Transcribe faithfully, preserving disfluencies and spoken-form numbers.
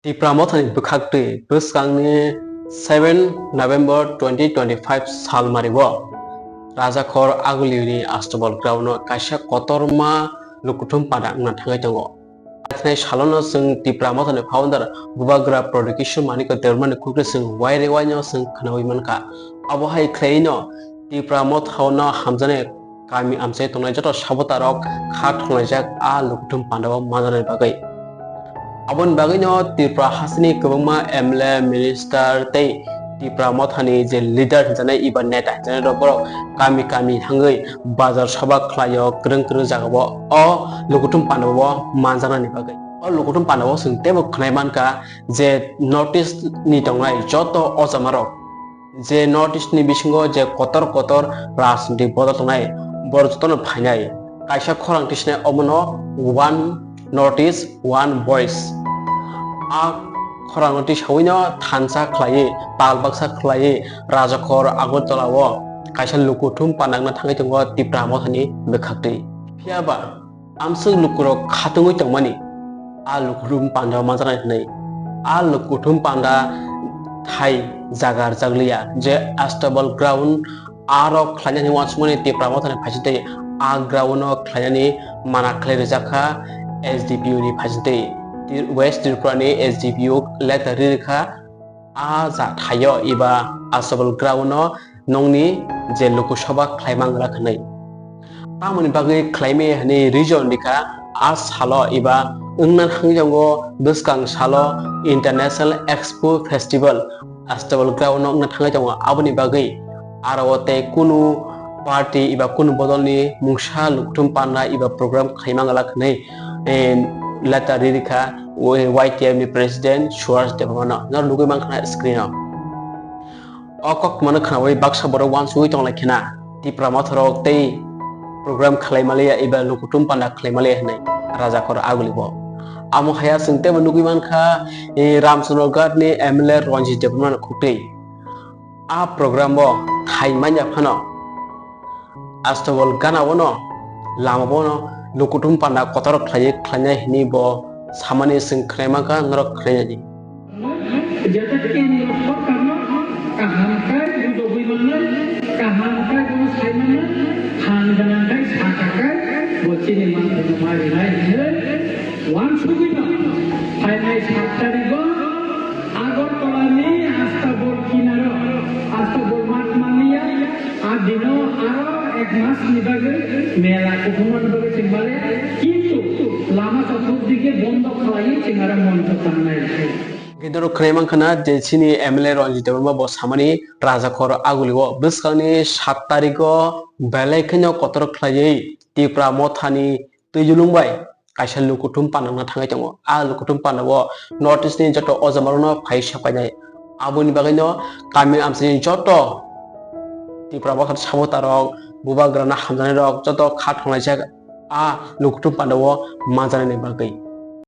Tipra Mothani bwkhaktwi bwskangni seven November twenty twenty-five salmario Rajakhor Agulini Astabal ground-o kaisa kotorma lukuthum panda wngna thangwi tongo. Thanai salono chwng Tipra Mothani founder Bubagra Production Manikya Debbarmani khukri chwng waire waino chwng khwnawi mankha. Abo hai khlaino Tipra Mothano hamjaknai kami amchai tongnai joto sabotarok kha thwnglaijak a lukuthum pandao manjaknai bagwi. Aboni bagwino Tripura hasteni kwbangma M L A, minister tei Tipra Mothani je leader hinjaknai eba neta hinjaknai rok borok kami kami thangwi bazar soba khlaio, kwrwng kwrwng jagao o lukuthum pandao manjaknani bagwi. O lukuthum pandao chwng teibo khwnai mankha je North East ni tongnai joto ojamarok je North East ni bisingo je kotor kotor rajnitik bodol tongnai, borok jotono phainai. Kaisa khorang tisnai omono One North East, One Voice. A khorangno tisawino thansa khlaiwi, tal baksa khlaiwi Rajakhor Agartala o kaisa lukuthum panda wngna thangwi tongo Tipra Mothani bwkhaktwi. Phiyaba amswk lukurok khatungwi tongmani, a lukuthum panda manjaknai hwnwi. A lukuthum panda thai jaga rwjakliya, je Astabal ground aro khlainani uansukmani Tipra Mothani phaisingtwi a ground-o khlainani mana khlai rwjakha S D P O ni phaisingtwi. West Tripura ni S D P O letter ri rwkha, a ja thaio eba Astabal ground-o nongni je Lok Sabha khlaimang rak hwnwi. Tamoni bagwi khlaimaya hwnwi reason rikha, a salo eba wngna thangwi tongo bwskang salo International Expo Festival Astabal ground-o wngna thangwi tongo. Aboni bagwi aro o tei kunu party eba kunu bodolni mungsa lukuthum panda eba program khlaimang rak hwnwi, eh, letter ri rikha Y T F ni president Suhas Debbarmano. Norok nugwi mankha screen-o. O koktwmano khwnawi baksa borok uansugwi tonglaikhe na, Tipra Mothorok tei program khlai maliya eba lukuthum panda khlai maliya hwnwi Rajakhor Aguli bo. Amo haya chwng teibo nugwi mankha, eh, Ramchandra Ghat ni M L A Ranjit Debbarma no khuktwi. A program bo thai manya phano Astabal gana-o no, lama-o no lukuthum panda kotor khlaiwi khlainai hwnwi bo samani chwng khwnai mankha, norok khwnainani. Jeta kendro sorkarno kaham khe bujogwi mannai, kaham khe bono sai mannai, phan gwnang khe sakha khe bo chini manthokno ma rinai hwnwi uansugwino phainai sat tarigo Agartala ni Astabal kinaro, Astabal math manliya, a dino aro ek mas ni bagwi mela kuphumani bagwi chwng maliya, kintu lama sothok dige bondo khlaiwi chwng aro moncho tangnai. Gidoro khwnai mankha na je chini M L A Ranjit Debbarma bo samani Rajakhor Aguli o bwskangni sat tarigo belai kheno kotor khlaiwi Tipra Mothani twijlung bai kaisa lukuthum panda wngna thangwi tongo. A lukuthum panda o North East ni joto ojamarokno phai sokainai. Aboni bagwino kami amchaini joto Tipra Motha sabotarok, bubagrano hamjaknairok joto kha thanglaijak a lukuthum panda o manjaknaini bagwi.